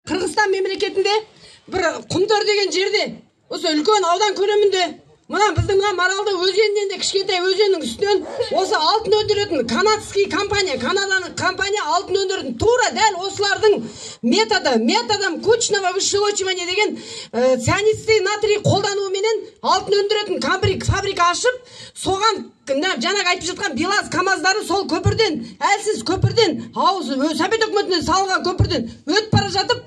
Қырғызстан мемлекетінде бір Құмтөр деген жерде, осы үлкен аудан көлемінде, мына біздің мына Маралды өзенінен де кішкентай өзеннің үстінен осы алтын өндіретін канадский компания, Канаданың компания алтын өндіретін, тура дәл осылардың методом кучного выщелочивания деген цианистый натрий қолдануменен алтын өндіретін фабрика ашып, соған жаңағы айтып жатқан БелАЗ, КамАЗдары сол көпірден, әлсіз көпірден, ауыз Совет өкіметінен салынған көпірден өтіп бара жатып,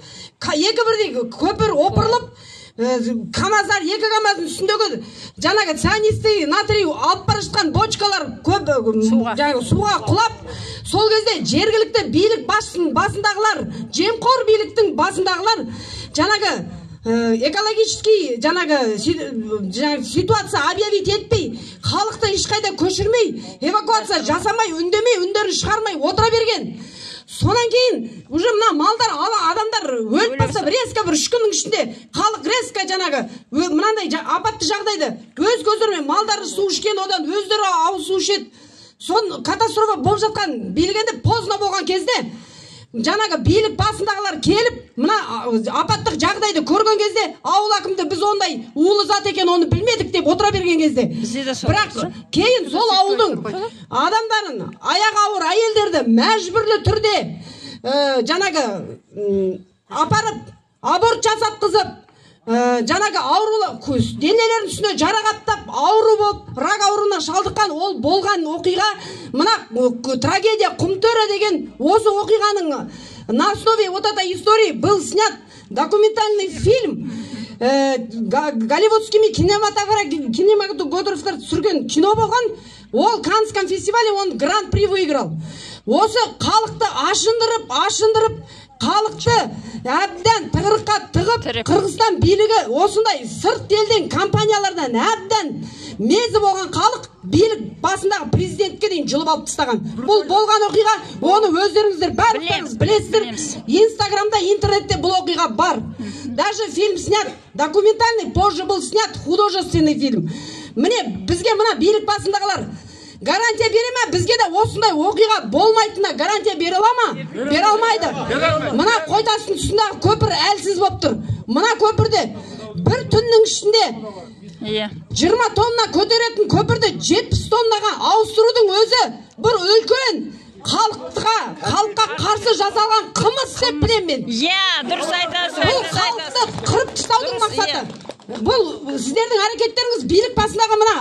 екі бірдей көпір опырылып, КамАЗдар, екі КамАЗдың үстіндегі жаңағы цианистый натрий алып бара жатқан бочкалар көп жаңағы суға құлап, сол кезде жергілікті билік басындағылар, жемқор биліктің басындағылар жаңағы экологический жаңағы ситуация объявить етпей, халықты ешқайда көшірмей, эвакуация жасамай, үндемей, үндерін шығармай отыра берген. Сонан кейін уже мына малдар, адамдар өліп бастап, резко бір 3 күннің ішінде халық резко жаңағы мынандай апатты жағдайды өз көздерімен, малдары су ішкен, одан өздері ауыз су ішеді. Сон катастрофа болып жатқан билігінде поздно болған кезде жаңағы билік басындағылар келіп мына апаттық жағдайды көрген кезде, ауыл әкімді біз ондай улы зат екен оны білмедік деп отыра берген кезде, бірақ кейін сол ауылдың адамдарын, аяғы ауыр әйелдерді мәжбүрлі түрде жаңағы апарып аборт жасатқызып, жаңағы аурулы денелерінің үстіне жара қаптап, ауру болып, рак ауруына шалдыққан ол болған оқиға, мына трагедия Құмтөре деген осы оқиғаның на основе вот этой истории был снят документальный фильм, голливудскими кинематографтар түсірген кино болған. Ол Каннском фестивале он гран-при выиграл. Осы халықты ашындырып, ашындырып, халықты әбден тығырыққа тығып, Қырғызстан билігі осындай сырт елден компаниялардан әбден мезі болған халық билік басындағы президентке дейін жұлып алып тастаған. Бұл болған оқиға, оны өздеріңіздер барлықтарыңыз білесіздер. Инстаграмда, интернетте бұл оқиға бар. Даже фильм снят документальный, позже был снят художественный фильм. Міне, бізге мына билік басындағылар гарантия бере ме? Бізге де осындай оқиға болмайтынына гарантия бере ала ма? Бере алмайды. Мына Қойтастың тұсындағы көпір әлсіз болып тұр. Мына көпірде бір түннің ішінде 20 тонна көтеретін көпірді 70 тоннаға ауыстырудың өзі бір үлкен халыққа қарсы жасалған қылмыс деп білемін мен. Иә, дұрыс айтасыз. Бұл халықты қырып тастаудың мақсаты. Бұл сіздердің әрекеттеріңіз билік басындағы мына